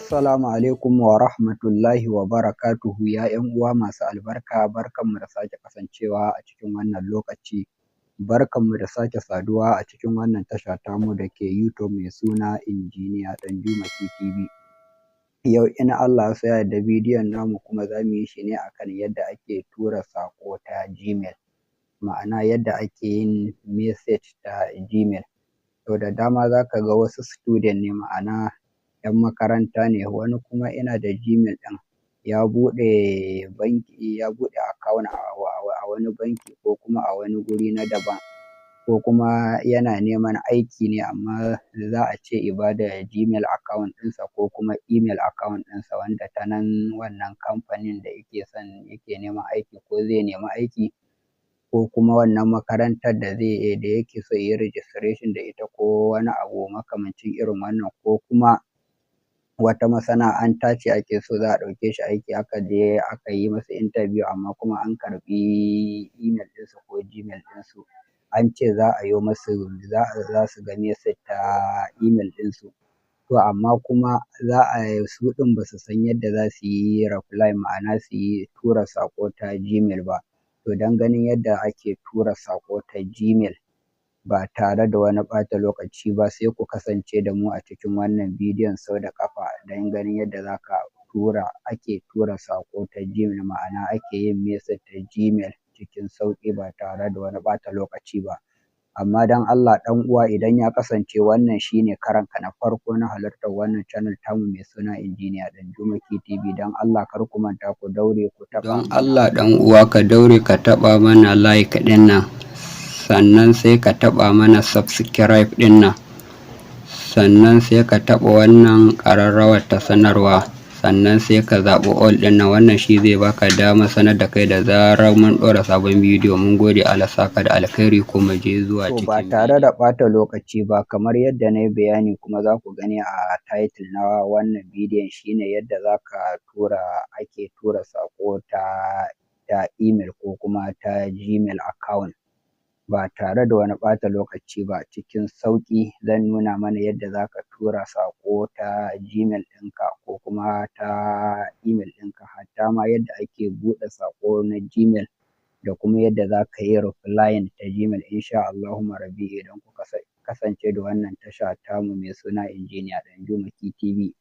Assalamu alaikum wa rahmatullahi wa barakatuhu, ya 'yan uwa masu albarka. Barkanmu da sake kasancewa a cikin wannan lokaci, barkanmu da sake saduwa a cikin wannan tasha tamu da ke YouTube mai suna Injiniya Ɗanjuma TV. Yau in Allah ya so ya yarda, bidiyon namu kuma za mu yi shi ne akan yadda ake tura saƙo ta Gmail, ma'ana yadda ake yin message ta Gmail. To, da dama za ka ga wasu student ne, ma'ana 'yan makaranta ne, wani kuma yana da Gmail ɗin, ya buɗe banki, ya buɗe account a wani banki ko kuma a wani guri na daban, ko kuma yana neman aiki ne, amma za a ce ya bada Gmail account ɗinsa ko kuma email account ɗinsa, wanda ta nan wannan kamfanin da yake son yake neman aiki ko zai nemi aiki, ko kuma wannan makarantar da yake so ya yi registration da ita, ko wani abu makamancin irin wannan, ko kuma wata masana'anta ce ake so za a ɗauke shi aiki, aka je aka yi masa interview, amma kuma an karɓi email ɗinsu ko Gmail ɗinsu, an ce za a yo masu za su ga message ta email ɗinsu. To, amma kuma za a su ɗin ba su san yadda za su yi reply, ma'ana su yi tura saƙo ta Gmail ba. To, don ganin yadda ake tura saƙo ta Gmail ba tare da wani ɓata lokaci ba, sai ku kasance da mu a cikin wannan bidiyon sau da ƙafa don ganin yadda za ka tura ake tura saƙo ta Gmail, ma'ana ake yin message ta Gmail cikin sauƙi ba tare da wani ɓata lokaci ba. Amma don Allah ɗan uwa, idan ya kasance wannan shine karonka na farko na halartar wannan channel tamu mai suna Injiniya Ɗanjuma TV, don Allah kar ku manta ku daure ku taɓa. Don Allah ɗan uwa, ka daure ka taɓa mana like ɗin nan, sannan sai ka taɓa mana subscribe ɗin nan, sannan sai ka taɓa wannan ƙararrawar ta sanarwa, sannan sai ka zaɓi all ɗin nan. Wannan shi zai baka damar sanar da kai da zarar mun ɗora sabon bidiyo. Mun gode, Allah saka da alkhairi, kuma je zuwa To, ba cikin tare da ɓata lokaci ba, kamar yadda na yi bayani kuma za ku gani a title na wannan bidiyon, shine yadda za ka tura ake tura saƙo ta email ko kuma ta Gmail account ba tare da wani ɓata lokaci ba. Cikin sauƙi zan nuna mana yadda za ka tura saƙo ta Gmail ɗinka ko kuma ta email ɗinka, hatta ma yadda ake buɗe saƙo na Gmail da kuma yadda za ka yi replying ta Gmail, insha Allahumma rabbi. Idan kuka kasance da wannan tasha tamu mai suna Injiniya Ɗanjuma TV,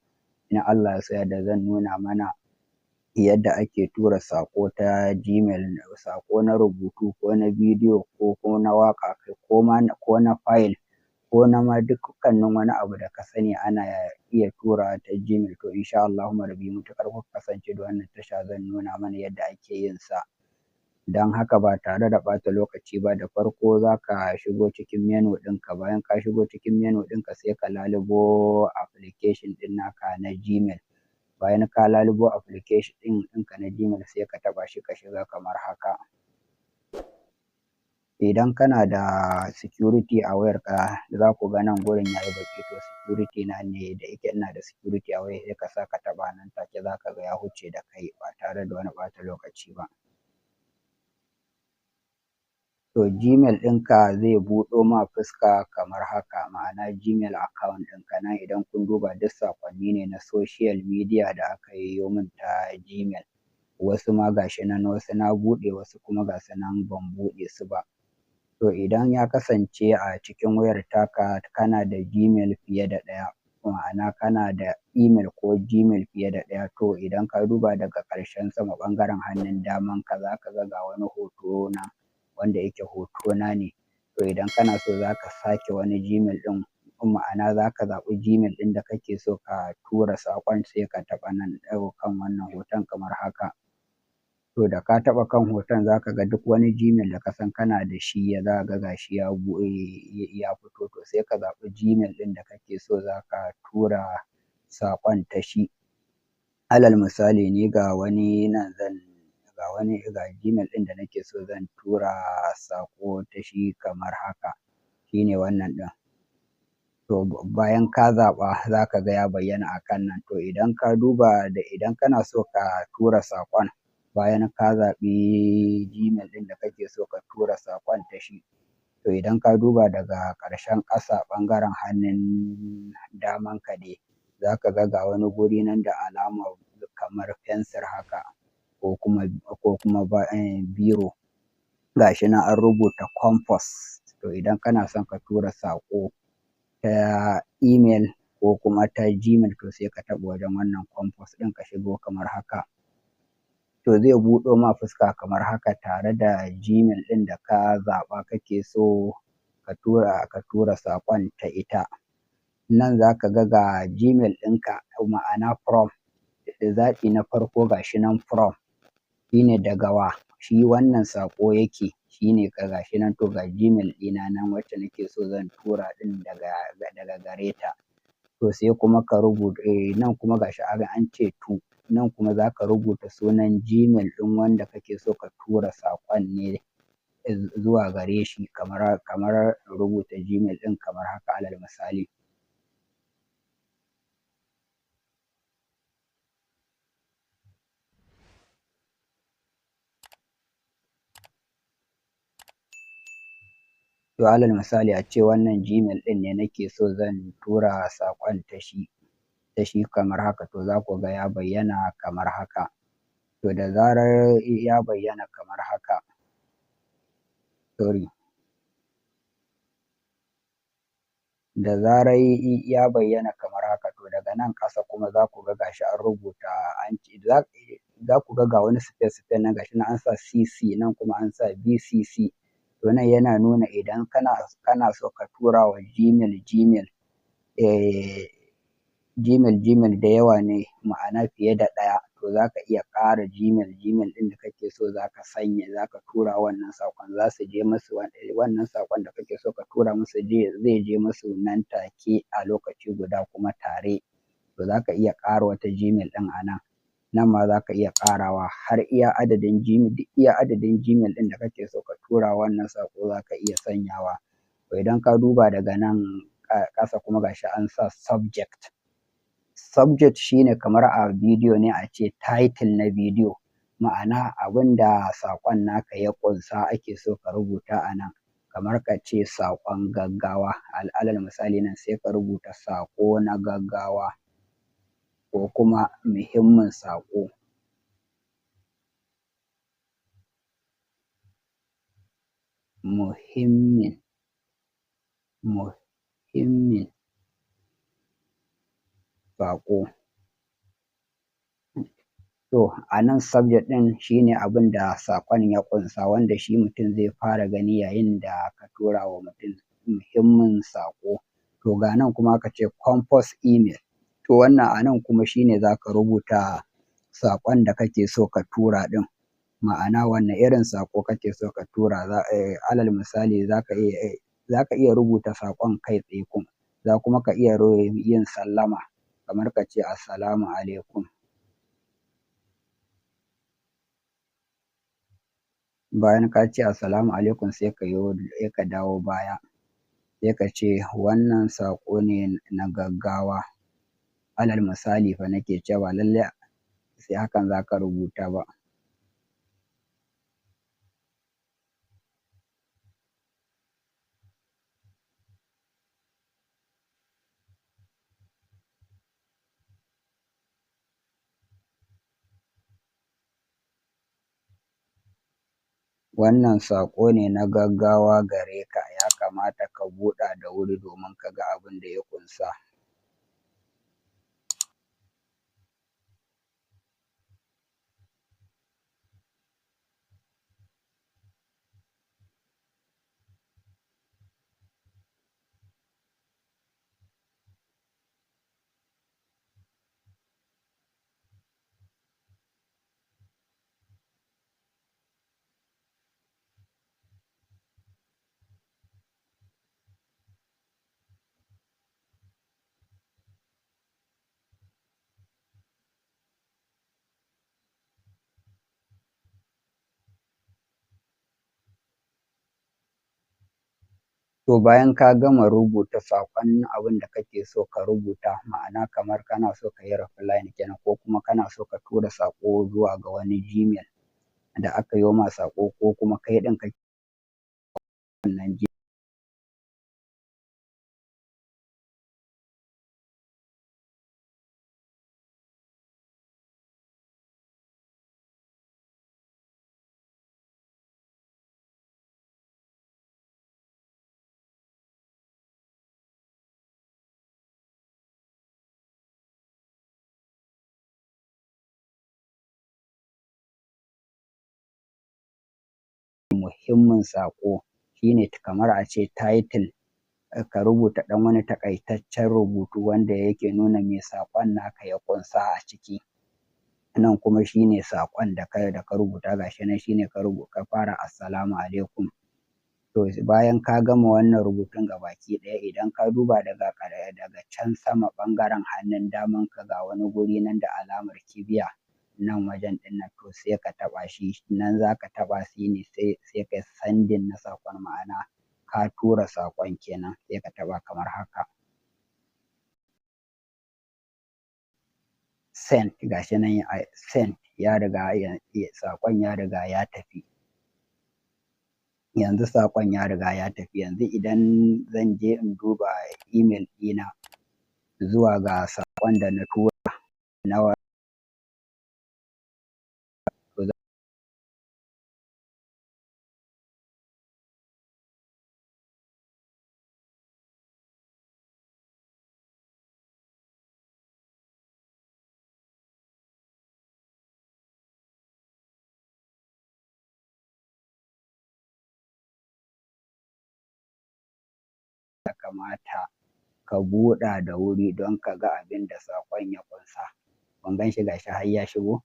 in Allah ya so ya yarda, zan nuna mana yadda ake tura saƙo ta Gmail, saƙo na rubutu ko na bidiyo ko na waƙa, kai ko ma ko na file, ko na ma dukkanin wani abu da ka sani ana iya turawa ta Gmail. To, insha Allahumma rabbi, matuƙar kuka kasance da wannan tasha, zan nuna mana yadda ake yin sa. Don haka, ba tare da ɓata lokaci ba, da farko za ka shigo cikin menu ɗinka. Bayan ka shigo cikin menu ɗinka, sai ka lalubo application ɗin naka na Gmail. Bayan ka lalubo application ɗinka na Gmail, sai ka taɓa shi ka shiga kamar haka. Idan kana da security a wayarka, za ku ga nan gurin yayi baƙi. To, security na ne. Da yake ina da security a wayar, sai ka sa ka taɓa, nan take za ka ga ya wuce da kai ba tare da wani ɓata lokaci ba. To, Gmail ɗinka zai buɗo ma fuska kamar haka, ma'ana Gmail account ɗinka. Nan idan kun duba, duk saƙonni ne na social media da aka yayyo min ta Gmail. Wasu ma ga shi nan, wasu na buɗe, wasu kuma ga su nan ban buɗe su ba. To, idan ya kasance a cikin wayar taka kana da Gmail fiye da ɗaya, ma'ana kana da email ko Gmail fiye da ɗaya, to idan ka duba daga ƙarshen sama ɓangaren hannun daman ka, za ka ga ga wani hoto nan wanda yake hotona ne. To, idan kana so za ka sake wani Gmail ɗin, ma'ana za ka zaɓi Gmail ɗin da kake so ka tura saƙon, sai ka taɓa nan kan wannan hoton kamar haka. To, da ka taɓa kan hoton, za ka ga duk wani Gmail da ka san kana da shi, ya za ka ga gashi ya buɗe, ya fito. To, sai ka zaɓi Gmail ɗin da kake so za ka tura saƙon ta shi. Alal misali, ni ga wani nan, zan ga wani ga Gmail ɗin da nake so zan tura saƙo ta shi kamar haka, shine wannan ɗin. To, bayan ka zaɓa, za ka ga ya bayyana a kan nan. To, idan ka duba da idan kana so ka tura saƙon, bayan ka zaɓi Gmail ɗin da kake so ka tura saƙon ta shi, to idan ka duba daga ƙarshen ƙasa ɓangaren hannun daman ka dai, za ka ga ga wani hoto nan wanda yake hoton Za ka ga ga wani guri nan da alamar kamar fensir haka ko kuma biro. Ga shi nan an rubuta compose. To idan kana son ka tura saƙo ta email ko kuma ta Gmail, to sai ka taɓa wajen wannan compose ɗin, ka shigo kamar haka. To zai buɗo ma fuska kamar haka tare da Gmail ɗin da ka zaɓa kake so ka tura saƙon ta ita. Nan za ka ga ga Gmail ɗinka, ma'ana from, zaɓi na farko ga shi nan from, shine daga wa shi wannan saƙo yake, shine ka ga shi nan. To ga Gmail ɗina nan wacce nake so zan tura ɗin daga gare ta. To sai kuma ka rubuta nan kuma ga shi an ce to, nan kuma za ka rubuta sunan Gmail ɗin wanda kake so ka tura saƙon ne zuwa gare shi, kamar rubuta Gmail ɗin kamar haka, alal misali. To alal misali a ce wannan Gmail ɗin ne nake so zan tura saƙon ta shi kamar haka. To za ku ga ya bayyana kamar haka. To da zarar ya bayyana kamar haka, sorry, da zarar ya bayyana kamar haka, to daga nan ƙasa kuma za ku ga gashi an rubuta, an ce za ku ga ga wani space space nan, gashi nan an sa CC, nan kuma an sa BCC. To nan yana nuna idan kana so ka tura wa Gmail Gmail da yawa ne, ma'ana fiye da ɗaya, to za ka iya ƙara Gmail Gmail ɗin da kake so za ka sanya, za ka tura wannan saƙon, za su je musu, wannan saƙon da kake so ka tura musu zai je musu nan take a lokaci guda kuma tare. To za ka iya ƙara wata Gmail ɗin a nan. Nan ma za ka iya ƙarawa har iya adadin Gmail, duk iya adadin Gmail ɗin da kake so ka tura wannan saƙo za ka iya sanyawa. To idan ka duba daga nan ƙasa kuma, gashi an sa subject. Subject shine kamar a bidiyo ne a ce title na bidiyo, ma'ana abin da saƙon naka ya ƙunsa ake so ka rubuta a nan. Kamar ka ce saƙon gaggawa, alal misali, nan sai ka rubuta saƙo na gaggawa ko kuma muhimmin saƙo. Muhimmin saƙo. To a nan subject ɗin shine abin da saƙon ya ƙunsa, wanda shi mutum zai fara gani yayin da ka tura wa mutum muhimmin saƙo. To ga nan kuma aka ce compose email. To wannan a nan kuma shine za ka rubuta saƙon da kake so ka tura ɗin. Ma'ana wanne irin saƙo kake so ka tura. Alal misali, za ka iya rubuta saƙon kai tsaye, za kuma ka iya yin sallama, kamar ka ce assalamu alaikum. Bayan ka ce assalamu alaikum, sai ka yo sai ka dawo baya, sai ka ce wannan saƙo ne na gaggawa. Alal misali fa nake cewa, ba lallai sai hakan za ka rubuta ba. Wannan saƙo ne na gaggawa gare ka, ya kamata ka buɗa da wuri domin ka ga abin da ya ƙunsa. To bayan ka gama rubuta saƙon abin da kake so ka rubuta, ma'ana kamar kana so ka yi replying kenan, ko kuma kana so ka tura saƙo zuwa ga wani Gmail da aka yo ma saƙo, ko kuma kai ɗin kake wannan Muhimmin saƙo shine kamar a ce title, ka rubuta ɗan wani taƙaitaccen rubutu wanda yake nuna me saƙon naka ya ƙunsa a ciki. Nan kuma shine saƙon da ka rubuta, gashi nan shine ka fara "Assalamu alaikum". To, bayan ka gama wannan rubutun gabaki ɗaya, idan ka duba daga can sama ɓangaren hannun daman ka, ga wani guri nan da alamar kibiya nan wajen ɗin nan, to sai ka taɓa shi. Nan za ka taɓa shi ne sai kai sending na saƙon, ma'ana ka tura saƙon kenan. Sai ka taɓa kamar haka, send. Gashi nan send, ya riga saƙon ya riga ya tafi. Yanzu saƙon ya riga ya tafi. Yanzu idan zan je in duba email ɗina zuwa ga saƙon da na tura na, to ya kamata ka buɗa da wuri don ka ga abin da saƙon ya ƙunsa. Kun gan shi, gashi har ya shigo.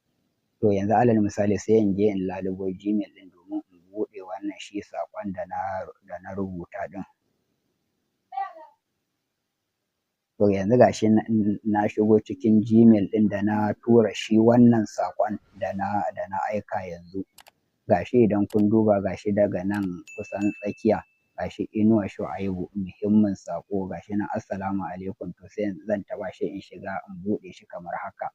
To, yanzu alal misali sai in je in lalubo Gmail ɗin domin in buɗe wannan shi saƙon da na rubuta ɗin. To, yanzu gashi na shigo cikin Gmail ɗin da na tura shi wannan saƙon da na aika. Yanzu gashi idan kun duba, gashi daga nan kusan tsakiya, gashi Inuwa Shu'aibu, muhimmin saƙo, gashi nan "Assalamu alaikum". To, sai zan taɓa shi in shiga in buɗe shi kamar haka.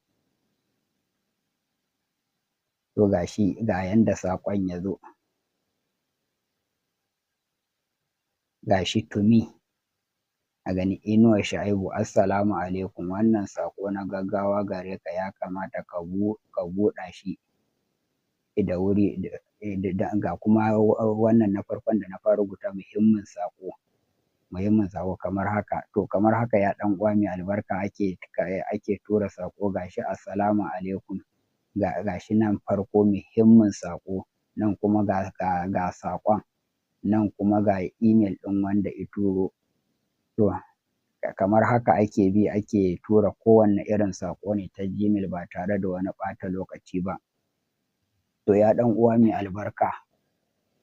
To, gashi ga yanda saƙon ya zo. Gashi, to me, a gani, Inuwa Shu'aibu, "Assalamu alaikum. Wannan saƙo na gaggawa gare ka, ya kamata ka buɗa shi da wuri." Ga kuma wannan na farkon da na fara rubuta, muhimmin saƙo, muhimmin saƙo, kamar haka. To, kamar haka, ya ɗan uwa mai albarka, ake tura saƙo. Gashi "Assalamu alaikum", gashi nan farko muhimmin saƙo, nan kuma ga saƙon, nan kuma ga email ɗin wanda ya turo. To, kamar haka ake bi ake tura kowanne irin saƙo ne ta Gmail ba tare da wani ɓata lokaci ba. To, ya ɗan uwa mai albarka,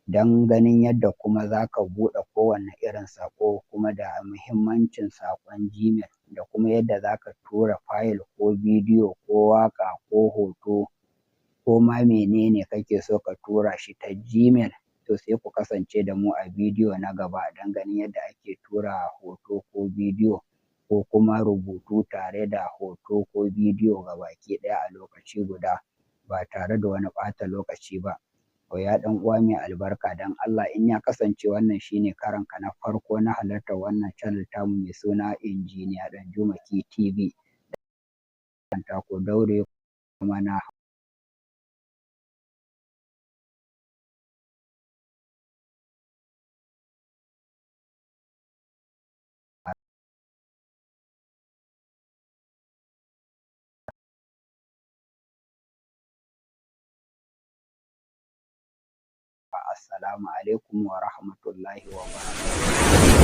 don ganin yadda kuma za ka buɗe kowanne irin saƙo, kuma da muhimmancin saƙon Gmail, da kuma yadda za ka tura fayil ko bidiyo ko waƙa ko hoto ko ma menene kake so ka tura shi ta Gmail, to sai ku kasance da mu a bidiyo na gaba don ganin yadda ake tura hoto ko bidiyo ko kuma rubutu tare da hoto ko bidiyo gabaki ɗaya a lokaci guda ba tare da wani ɓata lokaci ba. To, ya ɗan uwa mai albarka, don Allah in ya kasance wannan shine karonka na farko na halartar wannan channel tamu mai suna Injiniya Ɗanjuma Key TV, ku daure mana. Assalamu alaikum wa rahmatullahi wa barakatuh.